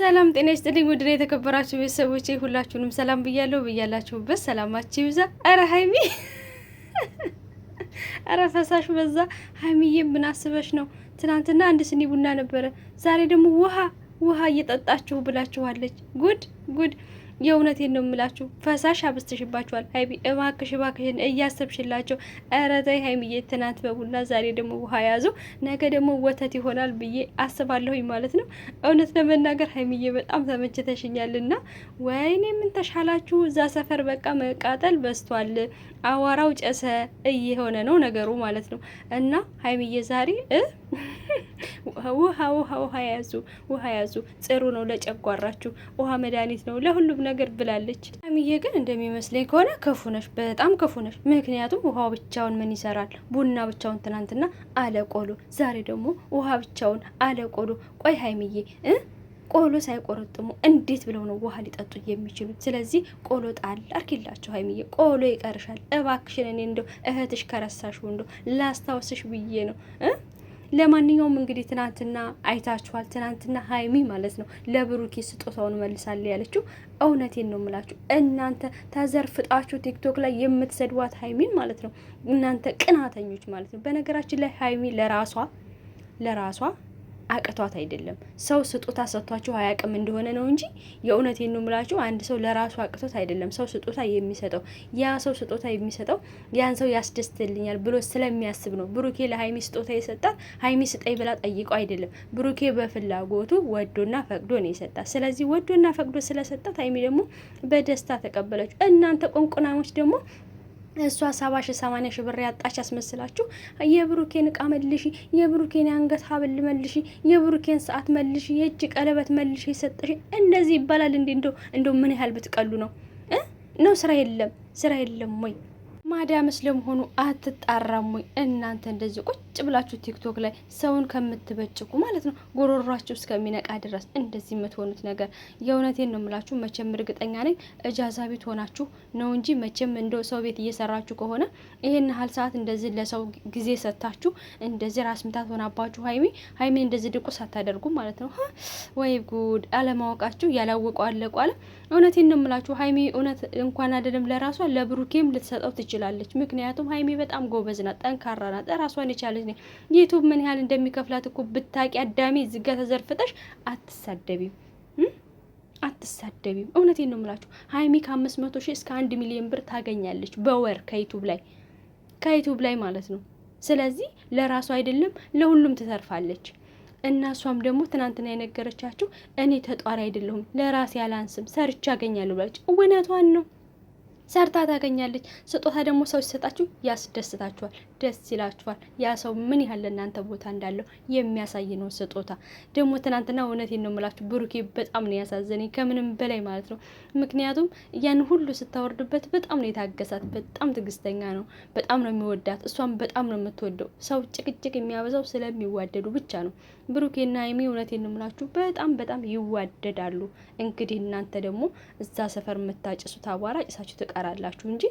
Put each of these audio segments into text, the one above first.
ሰላም ጤና ይስጥልኝ። ውድና የተከበራችሁ ቤተሰቦቼ ሁላችሁንም ሰላም ብያለሁ። ብያላችሁበት ሰላማችሁ ይብዛ። ኧረ ሀይሚ ኧረ ፈሳሽ በዛ። ሀይሚዬ ምን አስበሽ ነው? ትናንትና አንድ ስኒ ቡና ነበረ፣ ዛሬ ደግሞ ውሃ ውሃ እየጠጣችሁ ብላችኋለች። ጉድ ጉድ! የእውነቴን ነው የምላችሁ፣ ፈሳሽ አብዝተሽባችኋል። ሀይሚ እባክሽ እባክሽን እያሰብሽላቸው። ኧረ ተይ ሀይሚዬ፣ ትናንት በቡና ዛሬ ደግሞ ውሃ ያዙ፣ ነገ ደግሞ ወተት ይሆናል ብዬ አስባለሁኝ ማለት ነው። እውነት ለመናገር ሀይሚዬ በጣም ተመችተሽኛልና፣ ወይኔ ምን ተሻላችሁ? እዛ ሰፈር በቃ መቃጠል በዝቷል፣ አዋራው ጨሰ እየሆነ ነው ነገሩ ማለት ነው። እና ሀይሚዬ ዛሬ ውሃ ውሃ ውሃ ያዙ፣ ውሃ ያዙ። ጥሩ ነው ለጨጓራችሁ፣ ውሃ መድኃኒት ነው ለሁሉም ነገር ብላለች። ሀይሚዬ ግን እንደሚመስለኝ ከሆነ ክፉ ነሽ፣ በጣም ክፉ ነሽ። ምክንያቱም ውሃው ብቻውን ምን ይሰራል? ቡና ብቻውን ትናንትና አለቆሎ፣ ዛሬ ደግሞ ውሃ ብቻውን አለቆሎ። ቆይ ሀይሚዬ ቆሎ ሳይቆረጥሙ እንዴት ብለው ነው ውሃ ሊጠጡ የሚችሉት? ስለዚህ ቆሎ ጣል አርጊላቸው ሀይሚዬ፣ ቆሎ ይቀርሻል እባክሽን። እኔ እንደው እህትሽ ከረሳሽ እንደው ላስታውስሽ ብዬ ነው። ለማንኛውም እንግዲህ ትናንትና አይታችኋል። ትናንትና ሀይሚ ማለት ነው ለብሩኬ ስጦታውን መልሳለሁ ያለችው እውነቴን ነው የምላችሁ። እናንተ ተዘርፍጣችሁ ቲክቶክ ላይ የምትሰድዋት ሀይሚን ማለት ነው እናንተ ቅናተኞች ማለት ነው። በነገራችን ላይ ሀይሚ ለራሷ ለራሷ አቅቷት አይደለም። ሰው ስጦታ ሰጥቷችሁ አያውቅም እንደሆነ ነው እንጂ የእውነቴን ነው የምላችሁ፣ አንድ ሰው ለራሱ አቅቶት አይደለም ሰው ስጦታ የሚሰጠው። ያ ሰው ስጦታ የሚሰጠው ያን ሰው ያስደስትልኛል ብሎ ስለሚያስብ ነው። ብሩኬ ለሀይሚ ስጦታ የሰጣት ሀይሚ ስጠይ ብላ ጠይቆ አይደለም። ብሩኬ በፍላጎቱ ወዶና ፈቅዶ ነው የሰጣት። ስለዚህ ወዶና ፈቅዶ ስለሰጣት ሀይሚ ደግሞ በደስታ ተቀበለችው። እናንተ ቆንቁናሞች ደግሞ እሷ 70 ሺ 80 ሺ ብር ያጣች ያስመስላችሁ። የብሩኬን እቃ መልሺ፣ የብሩኬን የአንገት ሀብል መልሺ፣ የብሩኬን ሰዓት መልሺ፣ የእጅ ቀለበት መልሺ የሰጠሽ እንደዚህ ይባላል እንዴ? እንደው ምን ያህል ብትቀሉ ነው ነው? ስራ የለም ስራ የለም ወይ? ማዳምስ ለመሆኑ አትጣራም ወይ? እናንተ እንደዚህ ቁጭ ብላችሁ ቲክቶክ ላይ ሰውን ከምትበጭቁ ማለት ነው ጎሮሯችሁ እስከሚነቃ ድረስ እንደዚህ የምትሆኑት ነገር የእውነቴን ነው የምላችሁ። መቼም እርግጠኛ ነኝ እጃዛ ቤት ሆናችሁ ነው እንጂ መቼም እንደ ሰው ቤት እየሰራችሁ ከሆነ ይሄን ያህል ሰዓት እንደዚህ ለሰው ጊዜ ሰጥታችሁ እንደዚህ ራስ ምታት ሆናባችሁ ሀይሚ ሀይሚን እንደዚህ ድቁስ አታደርጉ ማለት ነው። ወይ ጉድ! አለማወቃችሁ ያላወቁ አለቁ አለ። እውነቴን ነው የምላችሁ ሀይሚ እውነት እንኳን አይደለም ለራሷ ለብሩኬም ልትሰጠው ትችላለች። ምክንያቱም ሀይሚ በጣም ጎበዝ ናት፣ ጠንካራ ናት፣ ራሷን የቻለች ነች። ዩቱብ ምን ያህል እንደሚከፍላት እኮ ብታቂ አዳሜ ዝጋ ተዘርፍጠሽ አትሳደቢም አትሳደቢም። እውነቴን ነው የምላችሁ ሀይሚ ከ500 ሺህ እስከ 1 ሚሊዮን ብር ታገኛለች በወር ከዩቱብ ላይ፣ ከዩቱብ ላይ ማለት ነው። ስለዚህ ለራሷ አይደለም ለሁሉም ትተርፋለች። እና እሷም ደግሞ ትናንትና የነገረቻችሁ እኔ ተጧሪ አይደለሁም ለራሴ አላንስም ሰርቼ አገኛለሁ ብላለች። እውነቷን ነው። ሰርታ ታገኛለች። ስጦታ ደግሞ ሰው ሲሰጣችሁ ያስደስታችኋል፣ ደስ ይላችኋል። ያ ሰው ምን ያህል ለእናንተ ቦታ እንዳለው የሚያሳይ ነው ስጦታ። ደግሞ ትናንትና እውነቴን ነው የምላችሁ ብሩኬ በጣም ነው ያሳዘነኝ ከምንም በላይ ማለት ነው። ምክንያቱም ያን ሁሉ ስታወርድበት በጣም ነው የታገሳት። በጣም ትዕግስተኛ ነው። በጣም ነው የሚወዳት፣ እሷም በጣም ነው የምትወደው። ሰው ጭቅጭቅ የሚያበዛው ስለሚዋደዱ ብቻ ነው። ብሩኬና ሀይሚ እውነቴን ነው የምላችሁ በጣም በጣም ይዋደዳሉ። እንግዲህ እናንተ ደግሞ እዛ ሰፈር የምታጭሱት አቧራ ጭሳችሁ ትቀራላችሁ እንጂ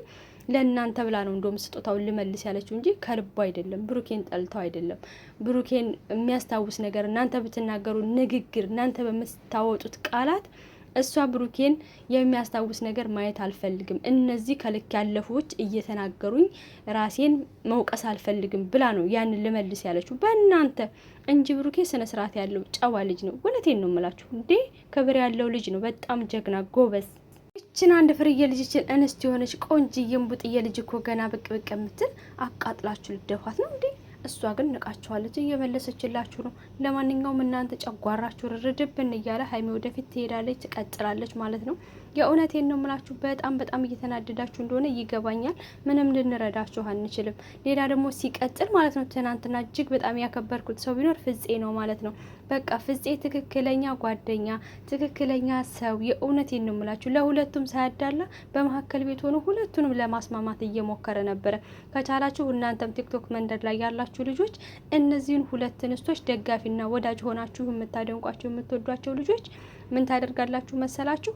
ለእናንተ ብላ ነው እንደውም ስጦታውን ልመልስ ያለችው እንጂ ከልቡ አይደለም። ብሩኬን ጠልተው አይደለም። ብሩኬን የሚያስታውስ ነገር እናንተ ብትናገሩ ንግግር፣ እናንተ በምታወጡት ቃላት እሷ ብሩኬን የሚያስታውስ ነገር ማየት አልፈልግም፣ እነዚህ ከልክ ያለፉዎች እየተናገሩኝ ራሴን መውቀስ አልፈልግም ብላ ነው ያንን ልመልስ ያለችው በእናንተ እንጂ ብሩኬ ስነ ስርዓት ያለው ጨዋ ልጅ ነው። እውነቴን ነው የምላችሁ እንዴ፣ ክብር ያለው ልጅ ነው። በጣም ጀግና ጎበዝ። ይችን አንድ ፍርዬ ልጅችን እንስት የሆነች ቆንጅዬ እምቡጥዬ ልጅ እኮ ገና ብቅ ብቅ የምትል አቃጥላችሁ ልደፋት ነው እንዴ? እሷ ግን ንቃችኋለች፣ እየመለሰችላችሁ ነው። ለማንኛውም እናንተ ጨጓራችሁ ርድብን እያለ ሀይሚ ወደፊት ትሄዳለች፣ ትቀጥላለች ማለት ነው። የእውነቴን ነው የምላችሁ። በጣም በጣም እየተናደዳችሁ እንደሆነ ይገባኛል። ምንም ልንረዳችሁ አንችልም። ሌላ ደግሞ ሲቀጥል ማለት ነው ትናንትና እጅግ በጣም ያከበርኩት ሰው ቢኖር ፍፄ ነው ማለት ነው። በቃ ፍፄ ትክክለኛ ጓደኛ፣ ትክክለኛ ሰው። የእውነቴን ነው የምላችሁ። ለሁለቱም ሳያዳላ በመካከል ቤት ሆኖ ሁለቱንም ለማስማማት እየሞከረ ነበረ። ከቻላችሁ እናንተም ቲክቶክ መንደር ላይ ያላችሁ ልጆች እነዚህን ሁለት እንስቶች ደጋፊና ወዳጅ ሆናችሁ የምታደንቋቸው የምትወዷቸው ልጆች ምን ታደርጋላችሁ መሰላችሁ?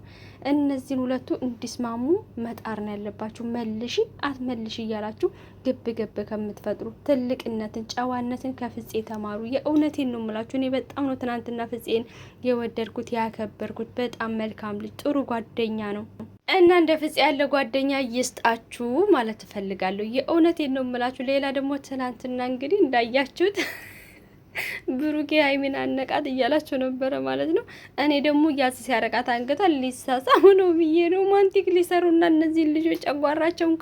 እነዚህን ሁለቱ እንዲስማሙ መጣር ነው ያለባችሁ። መልሺ አትመልሺ እያላችሁ ግብ ግብ ከምትፈጥሩ ትልቅነትን፣ ጨዋነትን ከፍፄ ተማሩ። የእውነቴን ነው የምላችሁ። እኔ በጣም ነው ትናንትና ፍፄን የወደድኩት ያከበርኩት። በጣም መልካም ልጅ፣ ጥሩ ጓደኛ ነው እና እንደ ፍፄ ያለ ጓደኛ ይስጣችሁ ማለት እፈልጋለሁ። የእውነቴን ነው የምላችሁ። ሌላ ደግሞ ትናንትና እንግዲህ እንዳያችሁት ብሩኬ ሀይሚን አነቃት እያላቸው ነበረ ማለት ነው። እኔ ደግሞ ያዝ ሲያረቃት አንገቷ ሊሳሳሙ ነው ብዬ romantic ሊሰሩና እነዚህን ልጆች ጨጓራቸውን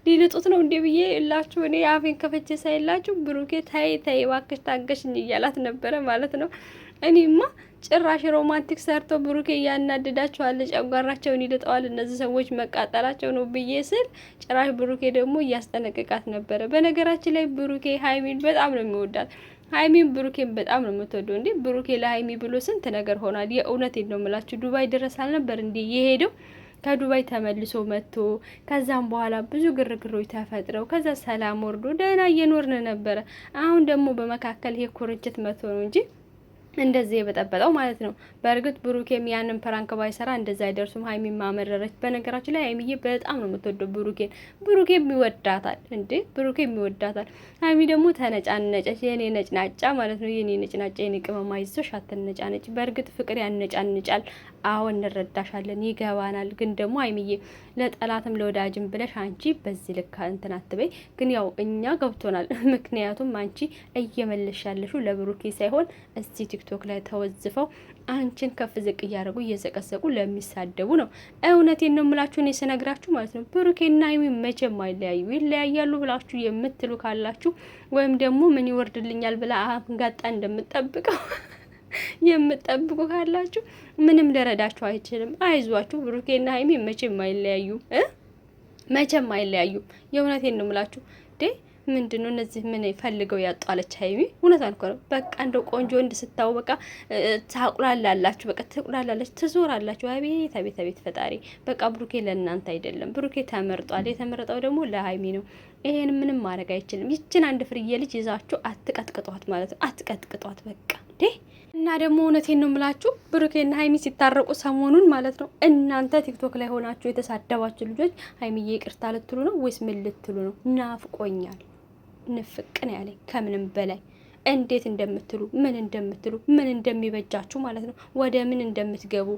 ሊልጡት ነው እንዴ ብዬ እላችሁ እኔ አፌን ከፍቼ ሳይላችሁ ብሩኬ ታይ ታይ እባክሽ ታገሽኝ እያላት ነበረ ማለት ነው። እኔማ ጭራሽ romantic ሰርቶ ብሩኬ እያናድዳቸዋል፣ ጨጓራቸውን ይልጠዋል፣ እነዚህ ሰዎች መቃጠላቸው ነው ብዬ ስል ጭራሽ ብሩኬ ደግሞ እያስጠነቅቃት ነበረ። በነገራችን ላይ ብሩኬ ሀይሚን በጣም ነው የሚወዳት። ሀይሚን ብሩኬን በጣም ነው የምትወደው። እንዴ ብሩኬ ለሀይሚ ብሎ ስንት ነገር ሆኗል። የእውነቴን ነው የምላችሁ። ዱባይ ድረስ አልነበር እንዴ የሄደው? ከዱባይ ተመልሶ መጥቶ ከዛም በኋላ ብዙ ግርግሮች ተፈጥረው ከዛ ሰላም ወርዶ ደህና እየኖርን ነበረ። አሁን ደግሞ በመካከል ይሄ ኩርንችት መጥቶ ነው እንጂ እንደዚህ የበጠበጠው ማለት ነው። በእርግጥ ብሩኬም ያንን prank ባይሰራ እንደዛ አይደርሱም። ሀይሚ ማመረረች። በነገራችን ላይ ሀይሚዬ በጣም ነው የምትወደው ብሩኬን። ብሩኬም ይወዳታል እንዴ ብሩኬም ይወዳታል። ሀይሚ ደግሞ ተነጫነጨች። የኔ ነጭናጫ ማለት ነው። የኔ ነጭናጫ፣ የኔ ቅመማ ይዞሽ አትነጫነጭ። በእርግጥ ፍቅር ያነጫንጫል። አዎ እንረዳሻለን፣ ይገባናል። ግን ደግሞ ሀይሚዬ ለጠላትም ለወዳጅም ብለሽ አንቺ በዚህ ልክ እንትን አትበይ። ግን ያው እኛ ገብቶናል። ምክንያቱም አንቺ እየመለሽ ያለሽው ለብሩኬ ሳይሆን እዚህ ቲክቶክ ላይ ተወዝፈው አንቺን ከፍ ዝቅ እያደረጉ እየዘቀዘቁ ለሚሳደቡ ነው። እውነቴን ነው የምላችሁ እኔ ስነግራችሁ ማለት ነው። ብሩኬና ሀይሚ መቼም አይለያዩ። ይለያያሉ ብላችሁ የምትሉ ካላችሁ ወይም ደግሞ ምን ይወርድልኛል ብላ አንጋጣ እንደምጠብቀው የምጠብቁ ካላችሁ ምንም ልረዳችሁ አይችልም። አይዟችሁ፣ ብሩኬና ሀይሚ መቼም አይለያዩም፣ መቼም አይለያዩም። የእውነቴን ነው የምላችሁ ዴ ምንድን ነው እነዚህ ምን ፈልገው ያጧለች ሀይሚ? እውነቷን እኮ ነው። በቃ እንደው ቆንጆ ወንድ ስታው በቃ ታቁላላላችሁ፣ በቃ ትቁላላለች፣ ትዞራላችሁ። አቤት አቤት አቤት ፈጣሪ። በቃ ብሩኬ ለእናንተ አይደለም፣ ብሩኬ ተመርጧል። የተመረጠው ደግሞ ለሀይሚ ነው። ይሄን ምንም ማድረግ አይችልም። ይችን አንድ ፍርዬ ልጅ ይዛችሁ አትቀጥቅጧት ማለት ነው። አትቀጥቅጧት በቃ ዴ እና ደግሞ እውነቴን ነው የምላችሁ ብሩኬና ሀይሚ ሲታረቁ ሰሞኑን ማለት ነው እናንተ ቲክቶክ ላይ ሆናችሁ የተሳደባችሁ ልጆች ሀይሚዬ ይቅርታ ልትሉ ነው ወይስ ምን ልትሉ ነው? ናፍቆኛል። ንፍቅ ነው ያለኝ ከምንም በላይ እንዴት እንደምትሉ ምን እንደምትሉ ምን እንደሚበጃችሁ ማለት ነው ወደ ምን እንደምትገቡ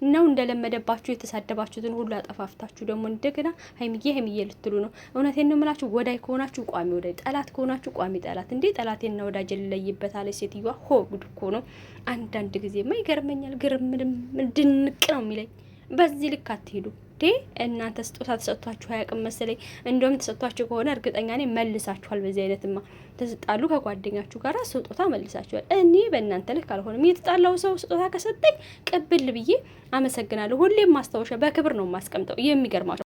ነው። እንደለመደባችሁ የተሳደባችሁትን ሁሉ አጠፋፍታችሁ ደግሞ እንደገና ሀይሚዬ ሀይሚዬ ልትሉ ነው። እውነቴን ነው የምላችሁ። ወዳይ ከሆናችሁ ቋሚ ወዳይ፣ ጠላት ከሆናችሁ ቋሚ ጠላት። እንዴ ጠላቴና ወዳጅ ልለይበት አለች ሴትዮዋ። ሆ ጉድ እኮ ነው። አንዳንድ ጊዜማ ይገርመኛል። ግርምድም ድንቅ ነው የሚለኝ። በዚህ ልክ አትሄዱ። እንዴ እናንተ ስጦታ ተሰጥቷችሁ አያውቅም መሰለኝ። እንደውም ተሰጥቷችሁ ከሆነ እርግጠኛ ነኝ መልሳችኋል። በዚህ አይነትማ ተስጣሉ ከጓደኛችሁ ጋር ስጦታ መልሳችኋል። እኔ በእናንተ ልክ አልሆንም። የተጣላው ሰው ስጦታ ከሰጠኝ ቅብል ብዬ አመሰግናለሁ። ሁሌም ማስታወሻ በክብር ነው የማስቀምጠው። የሚገርማችሁ